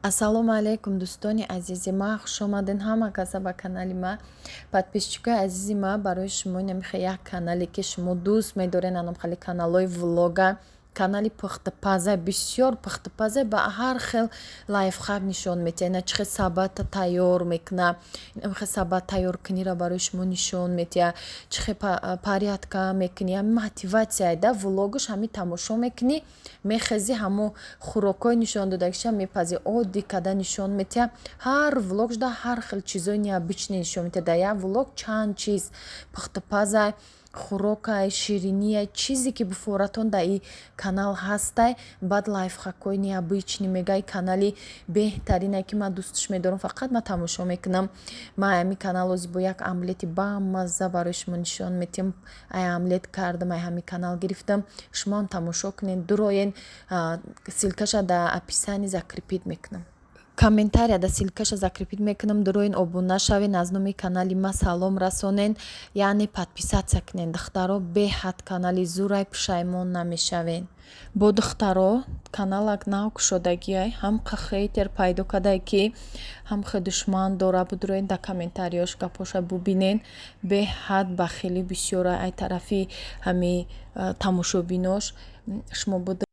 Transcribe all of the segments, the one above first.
Ассалому алайкум, дӯстони азизи ма, хушомаден ҳама каса ба канали ма. Подписчикои азизи ма, барои шумо намихе як канале, ки шумо дӯст медорен, анам хали каналҳои влога, канали пухтупаза, бисёр пухтупаза, ба ҳар хел лайфхак нишон метиҳад. Ина чӣ хел сабата тайёр мекуна, хел сабат тайёр кунира барои шумо нишон метиҳад, чӣ хел порядка мекунӣ. Ҳами мотиватсия да влогаш, ҳами тамошо мекунӣ, мехези, ҳамо хӯрокҳои нишон додагиша мепазӣ, оддӣ када нишон метиҳад. Ҳар влогш да ҳар хел чизои необычный нишон метиҳад. Дар як влог чанд чиз: пухтупазай, хӯрокай, шириния, чизе ки буфоратон дар и канал ҳастай. Баъд лайфхакҳои необычный мега. И канали беҳтарине, ки ман дӯстш медорам, фақат ман тамошо мекунам. Ман ҳами канал ози бо як омлети бамазза барои шумо нишон метиҳам. Ай омлет кардам, ай ҳами канал гирифтам. Шумоам тамошо кунед, дуроен. Ссылкаша дар описании закрепить мекунам, комментарияда ссылкаша закрепить мекунам. Дуроин, обуна шавен, аз номи канали ма салом расонен, яъне подписаться кунен. Духтаро, беҳад канали зурай, пушаймон намешавен. Бо духтаро, каналак нав кушодагиай, ҳам хейтер пайдо кардае, ки ҳам хе душман дора. Будуроен, дар комментариёш гапоша бубинен. Беҳад бахилӣ бисёра ай тарафи ҳами тамошобинош. Шумо буд.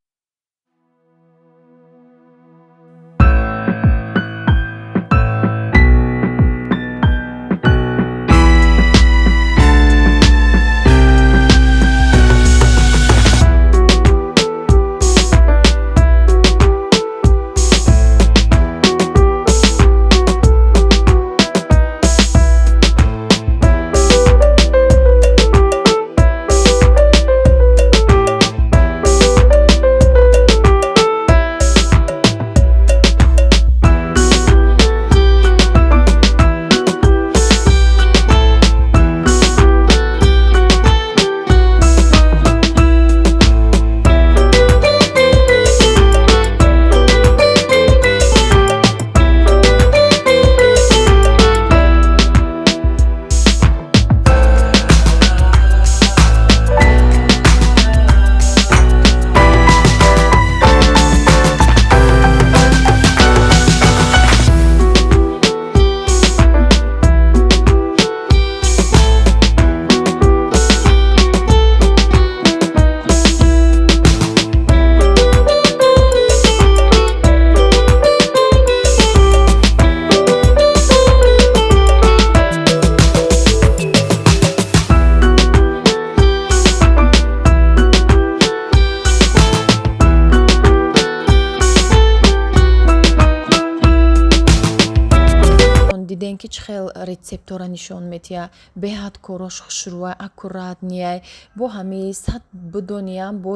Дидем, ки чӣ хел рецептора нишон метиҳад. Беҳад корош хушрӯай, аккуратныйай. Бо ҳамаи сад бидониям, бо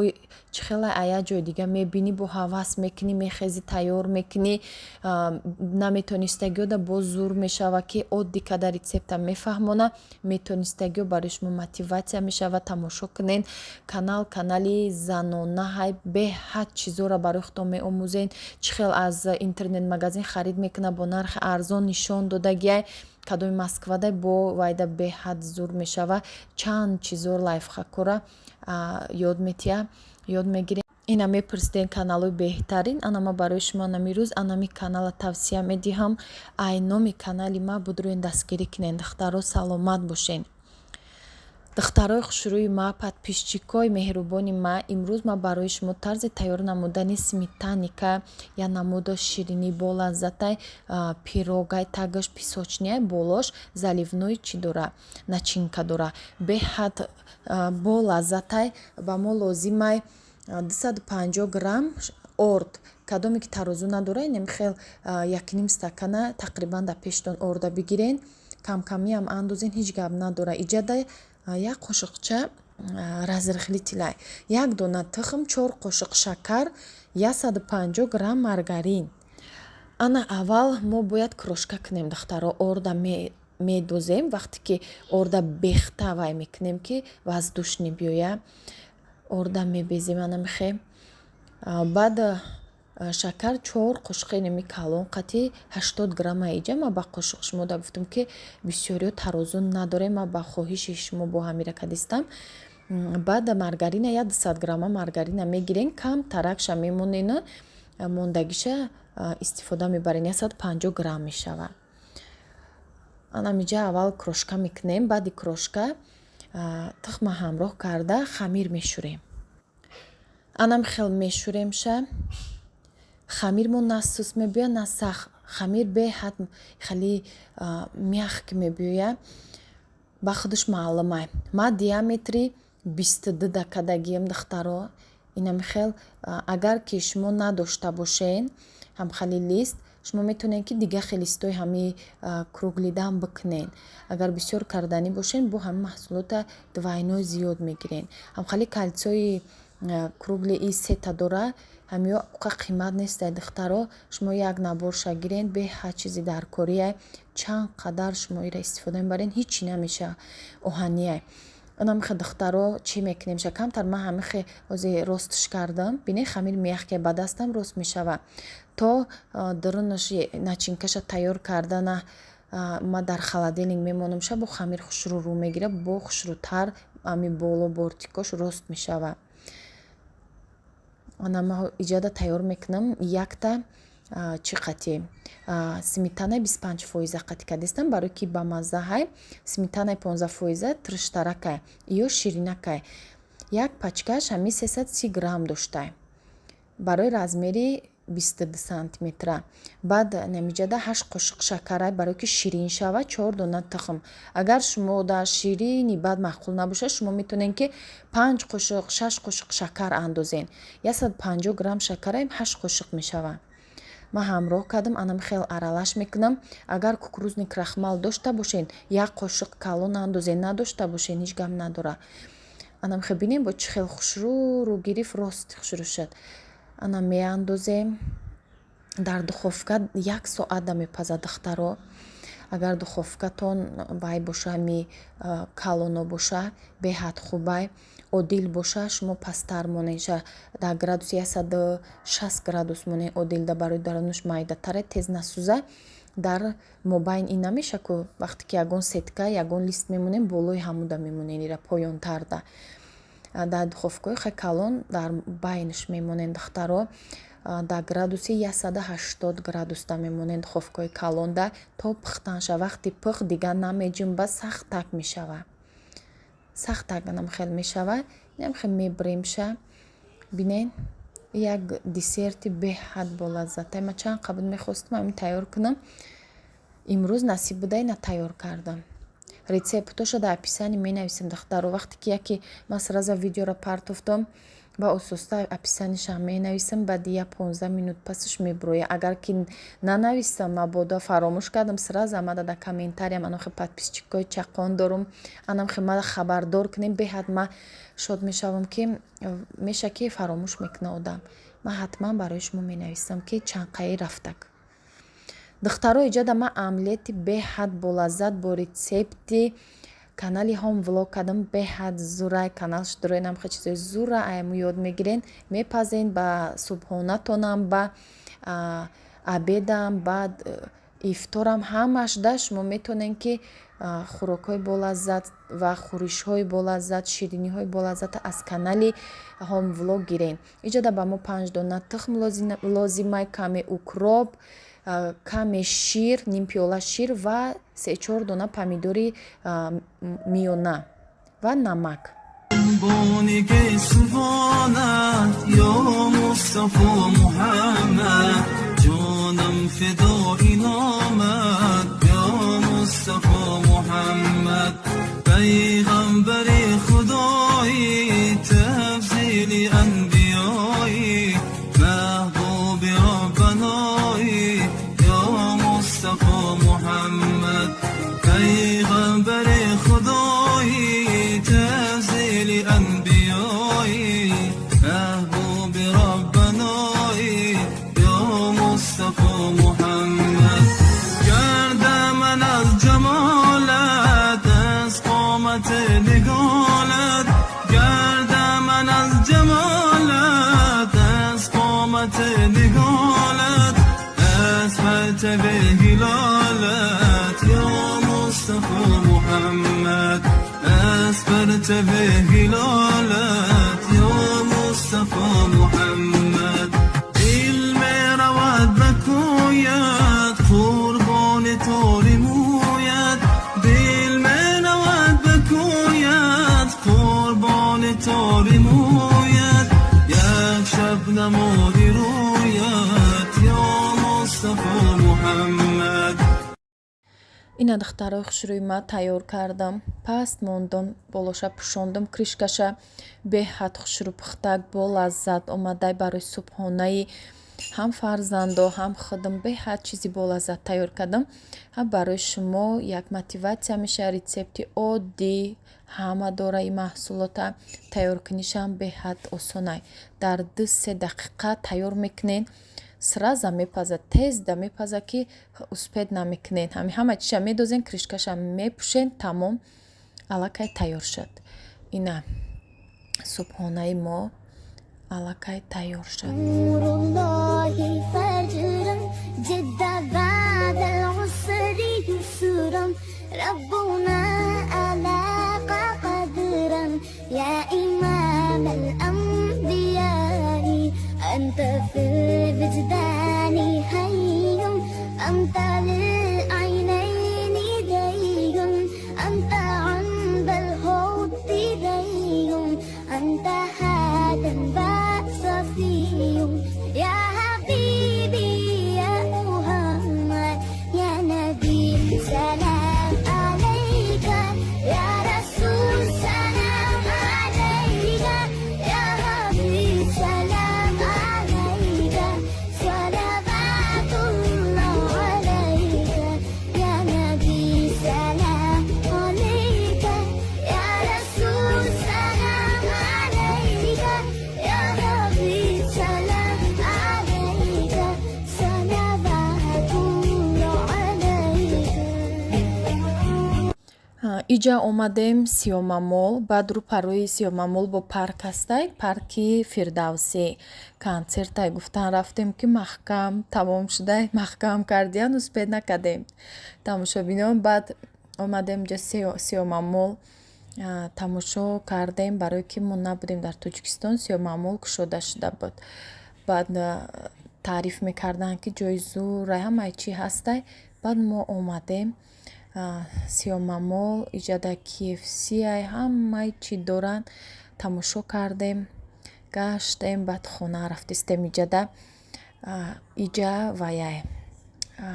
чӣ хела а як ҷои дига мебинӣ, бо ҳавас мекунӣ, мехезӣ, тайёр мекунӣ. Наметонистагиёда боз зур мешава, ки оддӣ када рецепта мефаҳмона. Метонистагиё барои шумо мотиватсия мешава. Тамошо кунен канал, канали занонаҳай, беҳад чизоро барои худтон меомӯзен. Чӣ хел аз интернет-магазин харид мекунад, бо нархи арзон нишон додагиай, кадоми Москвадай, бо вайда беҳад зур мешава. Чанд чизо, лайфхакҳоро ёд метиҳад, ёд мегирем. Ина мепурсиден каналҳои беҳтарин. Ана ма барои шумо анами рӯз анами канала тавсия медиҳам. Ай номи канали ма будроен, дастгирӣ кунен. Духтаро, саломат бошен. Духтарои хушрӯи ма, подписчикои меҳрубони ма, имрӯз ман барои шумо тарзи тайёр намудани сметанника, як намуду ширинӣ бо лаззатай, пирогай, тагаш песочныйай, болош заливной чӣ дора, начинка дора, беҳад бо лаззатай. Ба мо лозимай 250 грамм орд. Кадоме ки тарозу надора, инем хел 1,5 стакана тақрибан дар пештон орда бигирен, камкамиам андозен, ҳеҷ гап надора. Иҷада як қошиқча разрыхлителай, як дона тухм, 4 қошиқ шакар, 150 грамм маргарин. Ана аввал мо бояд крошка кунем, духтаро. Орда медозем, вақте ки орда бехта вай мекунем, ки воздушный биёя, орда мебезем ана михе. Баъд шакар 4 қошиқи неми калон қати 80 грамма. Иҷа ма ба қошиқ шумо да гуфтам, ки бисёриё тарозу надорем, ма ба хоҳиши шумо бо ҳамира кадистам. Баъд маргарина, як 200 грамма маргарина мегирен, кам таракша мемонена, мондагиша. Истифода мебарен, 150 грамм мешавад. Анамиҷа аввал крошка мекунем, баъди крошка тухма ҳамроҳ карда хамир мешӯрем. Анам хел мешӯремша. Хамирмо на сус мебиёяд, на сахт. Хамир беҳад хеле мягкий мебиёяд, ба худаш маълумай. Ман диаметри 22 да кардагиам, духтаро. Инами хел, агар ки шумо надошта бошен ҳамхели лист, шумо метавонед, ки дига хел листои ҳамаи круглый дам бикунен. Агар бисёр карданӣ бошен, бо ҳамин маҳсулота двойной зиёд мегирен. Ҳамхели кольцои круглый и сета дора, ҳамиё уқа қимат нестай, духтаро. Шумо як наборша гирен, беҳад чизи даркория. Чанд қадар шумо ира истифода мебарен, ҳичи намеша, оҳанияй. Анамихе, духтаро, чӣ мекунем ша? Камтар ман ҳамихе ҳози ростш кардам. Бинед, хамир мягкий, ба дастам рост мешавад. То дарунаш начинкаша тайёр кардана ма дар холодильник мемонам ша, бо хамир хушрӯ рӯ мегирад, бо хушрӯтар ами боло бортикош рост мешавад. Ана ма иҷада тайёр мекунам якта чӣ қатӣ, сметанаи 25 фоиза қатӣ кардистам, барое ки бамаззаҳай. Сметанаи 15 фоиза турштаракай ё ширинакай. Як пачкаш ҳами 330 грамм доштай барои размери 22 сантиметра. Баъд намиҷада ҳашт қошиқ шакарай, барое ки ширин шавад, чор дона тухм. Агар шумо дар ширини бад маъқул набошад, шумо метавонед, ки панҷ қошиқ, шаш қошиқ шакар андозен. 150 грамм шакараем, ҳашт қошиқ мешавад. Ман ҳамроҳ кардам, анам хел аралаш мекунам. Агар кукурузный крахмал дошта бошед, як қошиқ калон андозед, надошта бошед, ҳеҷ гап надорад. Анам хел, бинем, бо чӣ хел хушрӯ рӯ гирифт, рост хушрӯ шуд. Ана меандозем дар духовка, як соата мепазад, духтаро. Агар духовкатон вай боша, ҳами калоно боша, беҳад хубай. Одил боша, шумо пасттар монед, дар градуси 160 градус монед одилда, барои дарунаш майдатаре, тез насӯза. Дар мобайн ин намеша ку, вақте ки ягон сетка, ягон лист мемонем, болои ҳамуда мемонем, ира поёнтарда. Дар духовкаҳои хеле калон дар байнаш мемонем, духтаро. Дар градуси 180 градусда мемонем духовкаҳои калонда, то пухтан шава. Вақти пухт, дигар намеҷунба, сахтак мешава, сахтак анам хел мешава. Инам хел мебиремша. Бинед, як десерти беҳад болаззата. Ман чанд қабл мехостам ҳамин тайёр кунам, имрӯз насиб буда, ина тайёр кардам. Рецептоша дар описание менависем, духтаро. Вақте ки яке ман сразу видеоро партофтам, ба ососта описаниешам менависам, баъди як 15 минут пасаш мебурояд. Агар ки нанависам, мабодо фаромӯш кардам, сразу амада дар комментариям, анохе подписчикҳои чақон дорум, анамхе мара хабардор кунем. Беҳад ман шод мешавам, ки меша ки фаромӯш мекунад одам. Ман ҳатман барои шумо менависам, ки чанд қаи рафтак. Духтаро, иҷода ман омлети беҳад болаззат бо рецепти канали Ҳом Влог кардам. Беҳад зурай канал шудроенам, хел чизои зура аяму ёд мегирен, мепазен, ба субҳонатонам, ба обедам, баъд ифторам, ҳамашда шумо метавонед, ки хӯрокҳои болаззат ва хӯришҳои болаззат, шириниҳои болаззата аз канали Ҳом Влог гирен. Иҷода ба мо панҷ дона тухм лозимай, каме укроп, каме шир, ним пиёла шир ва се-чор дона помидори миёна ва намак. يا مصطفى محمد، جانم فدای نامت یا مصطفى محمد، پیغمبر خدایی، تفضیل انبیایی، محبوب ربنایی یا مصطفى محمد، پیغمبر خدایی، تفضیل انبیایی، محبوب ربنایی یا مصطفى محمد. گردم من از جمالت، از قامت نگالت، گردم من از جمالت، از قامت نگالت، از پرتو هلالت یا مصطفى محمد، از پرتو هلالت یا مصطفى محمد. دل می رود به. Ина, духтарои хушрӯи ма, тайёр кардам, паст мондам, болоша пӯшондам, крышкаша. Беҳад хушрӯ, пухтак, бо лаззат омадай. Барои субҳонаи ҳам фарзандо, ҳам худам беҳад чизи болаззат тайёр кардам. Ҳам барои шумо як мотиватсия мешавад. Рецепти оддӣ, ҳама дора ин маҳсулота. Тайёркунишам беҳад осонай, дар 2-3 дақиқа тайёр мекунед, сразу мепазад, тезда мепазад, ки успеть намекунед. Ҳами ҳама чиша медозен, крышкаша мепӯшен, тамом, аллакай тайёр шуд. Ина, субҳонаи мо аллакай тайёр шуд. نور الله فجرا جد بعد العسر يسرا، ربنا ألاق قدرا. يا إمام الأنبياء، أنت في الوجدان حي، أنت للعينين دي، أنت عند الحوض ري، أنت هاد وصفي. يا حبيبي يا محمد، يا نبي سلام عليك، يا رسول سلام عليك، يا حبيب سلام عليك، صلوات الله عليك. يا نبي سلام عليك، يا رسول سلام عليك، يا حبيب سلام عليك، صلوات الله عليك. Иҷа омадем Сиёмамол. Баъд рӯпарӯи Сиёмамол бо парк ҳастай, парки Фирдавсӣ. Консертай гуфтан, рафтем, ки маҳкам тамом шудай, маҳкам кардиян, успеть накардем, тамошобинон. Баъд омадем иҷа Сиёмамол, тамошо кардем, барое ки мо набудем дар Тоҷикистон, Сиёмамол кушода шуда буд. Баъд таъриф мекарданд, ки ҷои зӯрай, ҳамаи чӣ ҳастай. Баъд мо омадем Сиёмамол, иҷада KFC-ай, ҳамаи чӣ доранд. Тамошо кардем, гаштем, баъд хона рафтистем. Иҷада иҷа ваяй,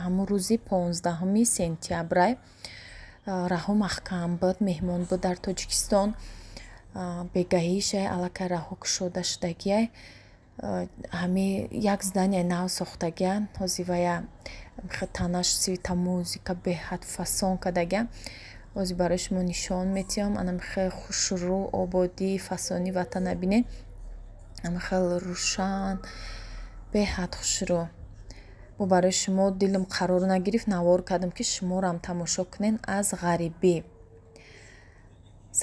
ҳамун рӯзи 15-уми сентябрай, раҳо маҳкам буд, меҳмон буд дар Тоҷикистон. Бегаҳишай аллакай раҳо кушода шудагиай. Ҳами як здания нав сохтагиян ҳози, вая танаш света, музыка, беҳад фасон кардагиян. Ҳозир барои шумо нишон метиҳам. Ана хеле хушрӯ, ободӣ, фасони ватана бинед, ана хеле рӯшан, беҳад хушрӯ. Бо барои шумо дилам қарор нагирифт, навор кардам, ки шуморам тамошо кунед аз ғарибӣ.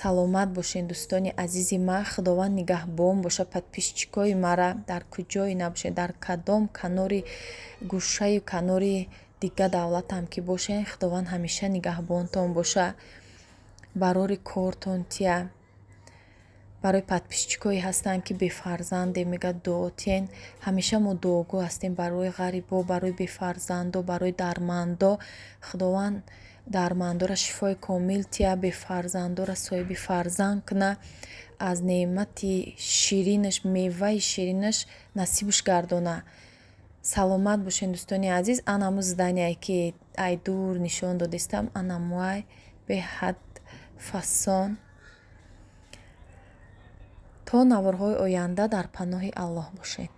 Саломат бошед, дӯстони азизи ман, Худованд нигаҳбон боша подписчикои мара. Дар куҷое набошед, дар кадом канори гӯшаю канори дига давлатам ки бошед, Худованд ҳамеша нигаҳбонтон боша, барори кортон тия. Барои подписчикое ҳастанд, ки бефарзанде, мегӯяд, дуо тиен. Ҳамеша мо дуогӯ ҳастем барои ғарибо, барои бефарзандо, барои дармандо. Худованд дармандоро шифои комил тия, бефарзандоро соҳиби фарзанд куна, аз неъмати ширинаш, меваи ширинаш насибш гардона. Саломат бошед, дӯстони азиз. Анаму здание ки ай дур нишон додистам, анамуай, беҳад фасон. То наворҳои оянда дар паноҳи Аллоҳ бошед.